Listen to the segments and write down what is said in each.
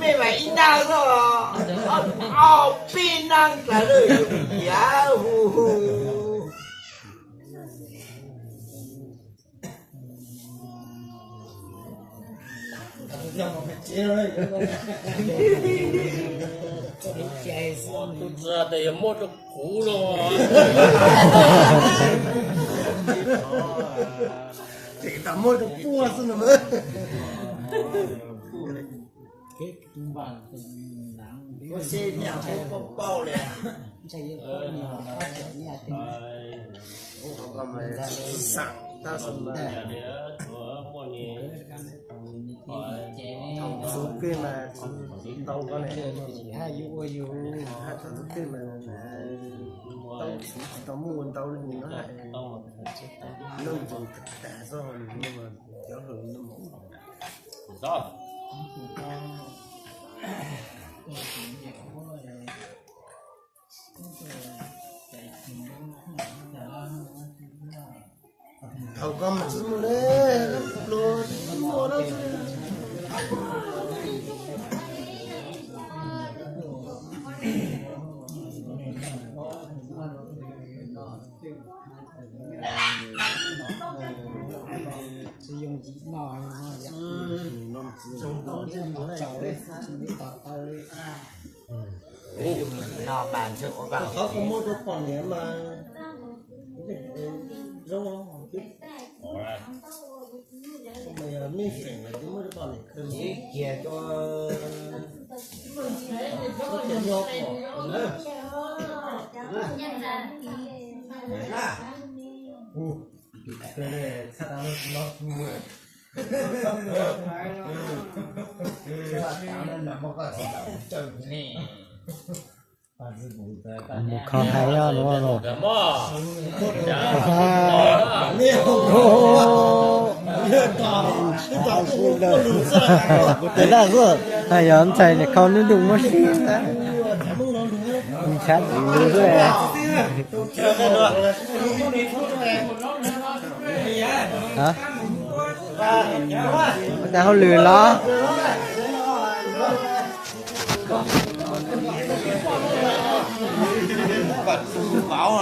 Peb mas ib nag no, ob peb nag tas lawm, yav hu hu. Tus txiv tias yog muaj rau kuv los. Ces tas muaj rau puag xwb no. Ua si niam peb paub paub li. Xam tab sis mas thaum xub kej mas tsis tau koj ne, haj thaum xub kej mas tau tsis tau muaj ua ntau li no, noj ntsoov tas xwb, cov hluas no. Thaum koj mas tsis muaj li, pluag tsis muaj na. Qhov koj muab rau poj niam mas zoo, mas yog nej feem los ces muab rau poj niam khaws mus kiag rau, rau cov nyob pom na. Mus kho hais no los. Tes daj xwb, hais yog ntxhais niam khau nub ntuj muab sib, ntshav tis lus xwb. Ua cas hauj lwm los? Vauv,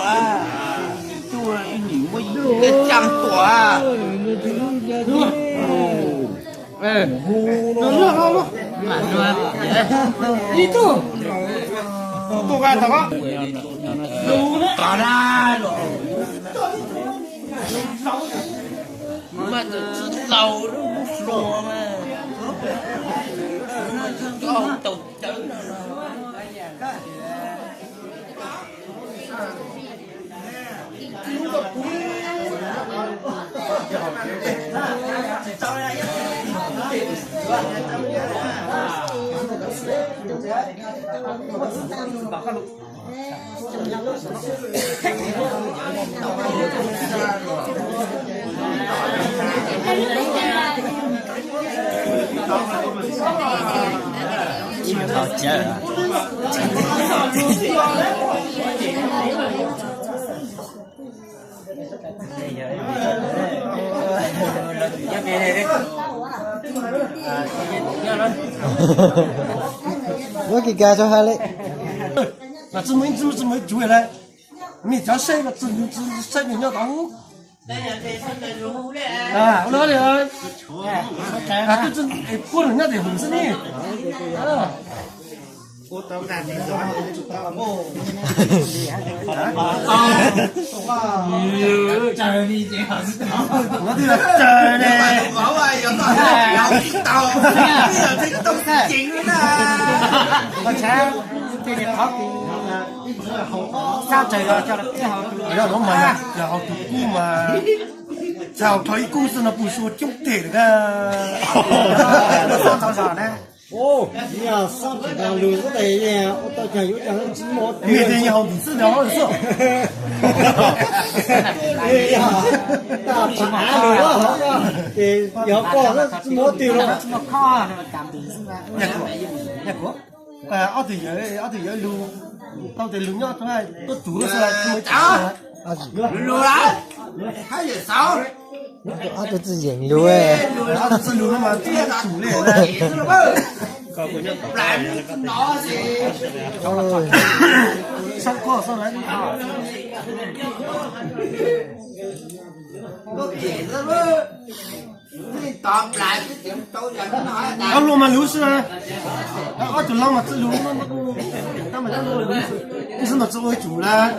ib nim muab tej caj tuam. Muab kis kas tso hais li. Mas tsis muaj ib txwm tsis muaj ib txwm lawm. Mej cov saib mas tsis saib mej nyob tod. Ua li, twb puab lug nyob tim hum xwb ne. Ua twb tsaws ne. Yog no mas yog haus tus kub mas, txhais haus rho ib kub xwb no puas sua coob tes lawm na. Yog xob tsis tas lus xwb tes ua tau cas yuav cas tsis muaj tiag. Yog haus ntawm xwb ntawd xwb. Yog tas phav av lus ces yog koj xwb tsis muaj tiag los. Ob tug yawg, ob tug yawg lug, tau tes lug nyob tuaj tsuv xwb, tsis muaj ib tug lug. Ob tug txwj yeem lug, ob tug txwj lug no mas tsis muaj ib tug li. Sab koj xwb lawm. Ob luaj mas lug xwb na. Ob tug laug mas txwj lug, tab mas ob luaj lug xwb, ib xwb mas txwj ua ib tug lawm.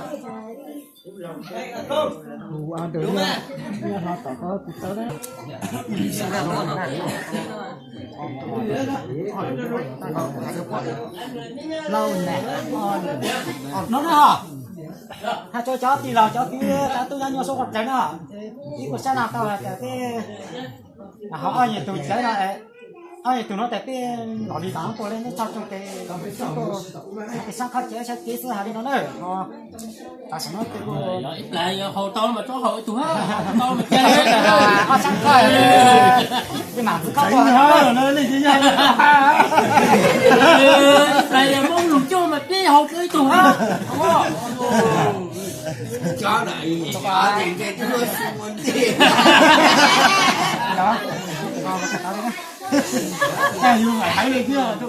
No na, hais rau cov tij laug cov kwv tij tub nyab nyuaj suab quaj dlawg na, ib kuj sab laj tau hais tias peb ho ob nyuag tug dlawg no, ob nyuag tug no tes peb los li tau tua li neb txhob tsoo tes, tes sab qhov tsev sab kev xwb hais li no na. Tam sim no tes kuj haus tau mas tsob haus ib tug, tau mas cia li ob sab qhov, tes mam txwv koj tua. Ib pliag yog Hmoob lug coj mas peb haus rau ib tug hab. Yus hais li thiab,